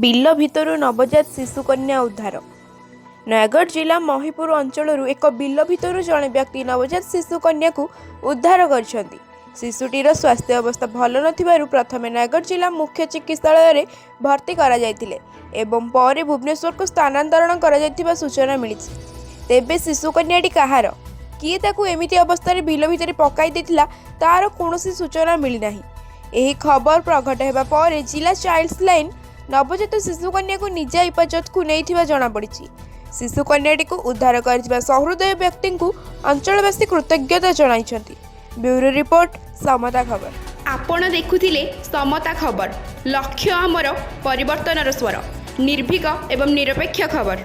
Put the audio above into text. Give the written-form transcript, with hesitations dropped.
ବିଲ ଭିତରୁ ନବଜାତ ଶିଶୁକନ୍ୟା ଉଦ୍ଧାର। ନୟାଗଡ଼ ଜିଲ୍ଲା ମହିପୁର ଅଞ୍ଚଳରୁ ଏକ ବିଲ ଭିତରୁ ଜଣେ ବ୍ୟକ୍ତି ନବଜାତ ଶିଶୁକନ୍ୟାକୁ ଉଦ୍ଧାର କରିଛନ୍ତି। ଶିଶୁଟିର ସ୍ୱାସ୍ଥ୍ୟ ଅବସ୍ଥା ଭଲ ନଥିବାରୁ ପ୍ରଥମେ ନୟାଗଡ଼ ଜିଲ୍ଲା ମୁଖ୍ୟ ଚିକିତ୍ସାଳୟରେ ଭର୍ତ୍ତି କରାଯାଇଥିଲେ ଏବଂ ପରେ ଭୁବନେଶ୍ୱରକୁ ସ୍ଥାନାନ୍ତରଣ କରାଯାଇଥିବା ସୂଚନା ମିଳିଛି। ତେବେ ଶିଶୁକନ୍ୟାଟି କାହାର, କିଏ ତାକୁ ଏମିତି ଅବସ୍ଥାରେ ବିଲ ଭିତରେ ପକାଇ ଦେଇଥିଲା, ତାର କୌଣସି ସୂଚନା ମିଳିନାହିଁ। ଏହି ଖବର ପ୍ରଘଟ ହେବା ପରେ ଜିଲ୍ଲା ଚାଇଲ୍ଡ ଲାଇନ୍ ନବଜାତ ଶିଶୁକନ୍ୟାକୁ ନିଜ ହିଫାଜତକୁ ନେଇଥିବା ଜଣାପଡ଼ିଛି। ଶିଶୁକନ୍ୟାଟିକୁ ଉଦ୍ଧାର କରିଥିବା ସହୃଦୟ ବ୍ୟକ୍ତିଙ୍କୁ ଅଞ୍ଚଳବାସୀ କୃତଜ୍ଞତା ଜଣାଇଛନ୍ତି। ବ୍ୟୁରୋ ରିପୋର୍ଟ, ସମତା ଖବର। ଆପଣ ଦେଖୁଥିଲେ ସମତା ଖବର। ଲକ୍ଷ୍ୟ ଆମର ପରିବର୍ତ୍ତନର ସ୍ୱର, ନିର୍ଭୀକ ଏବଂ ନିରପେକ୍ଷ ଖବର।